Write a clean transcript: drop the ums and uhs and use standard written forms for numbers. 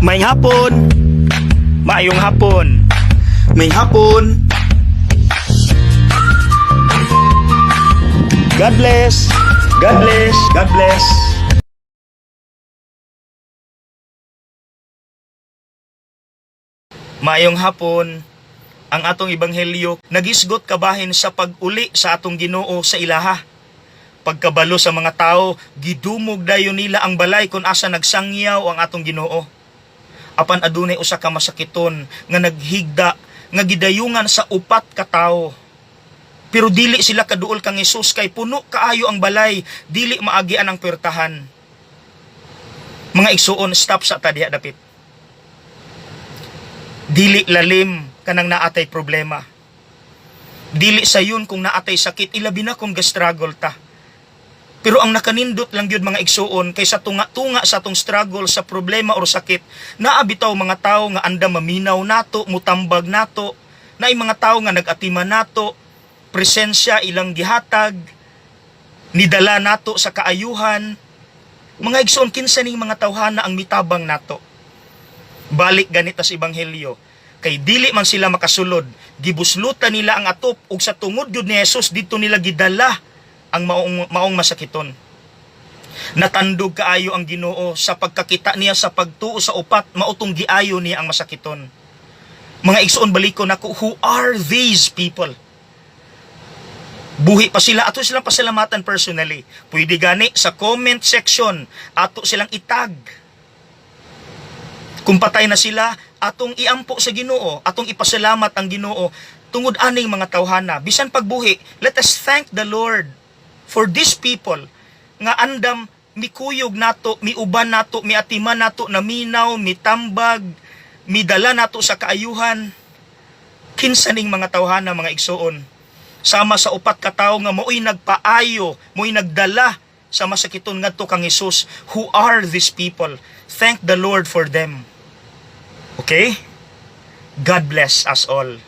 Maayong hapon. Maayong hapon. Maayong hapon. God bless. God bless. God bless. Maayong hapon. Ang atong ebanghelyo nagisgot kabahin sa pag-uli sa atong Ginoo sa ilaha. Pagkabalo sa mga tao, gidumog dayon nila ang balay kung asa nagsangyaw ang atong Ginoo. Apan adunay usa ka masakiton nga naghigda nga gidayungan sa upat ka tawo. Pero dili sila kaduol kang Hesus kay puno kaayo ang balay, dili maagian ang puwertahan. Mga igsuon, stop sa ta diha dapit. Dili lalim kanang naatay problema. Dili sayon kung naatay sakit, ilabi na kung ga-struggle ta. Pero ang nakanindot lang gyud, mga igsuon, kay sa tunga-tunga sa atong struggle sa problema or sakit, naa bitaw mga tawo nga andam maminaw nato, mutambag nato, naay mga tawo nga nag-atiman nato, presensya ilang gihatag, nidala nato sa kaayuhan. Mga igsuon, kinsa ning mga tawhana ang mitabang nato? Balik ganita sa ebanghelyo, kay dili man sila makasulod, gibuslutan nila ang atop ug sa tungod gyud ni Jesus didto nila gidala ang maong masakiton. Natandog kaayo ang Ginoo sa pagkakita niya sa pagtuo sa upat, mao tong giayo niya ang masakiton. Mga igsuon, balikon nako, who are these people? Buhi pa sila, ato silang pasalamatan personally. Pwede gani sa comment section, ato silang itag. Kung patay na sila, atong iampo sa Ginoo, atong ipasalamat ang Ginoo tungod aning mga tawhana. Bisan pagbuhi, let us thank the Lord for these people nga andam mikuyog nato, miuban nato, miatiman nato, naminaw, mitambag, midala nato sa kaayuhan. Kinsa ning mga tawhana, mga igsuon? Sama sa upat ka tawo nga mao'y nagpaayo, mao'y nagdala sa masakiton ngadto kang Hesus. Who are these people? Thank the Lord for them. Okay? God bless us all.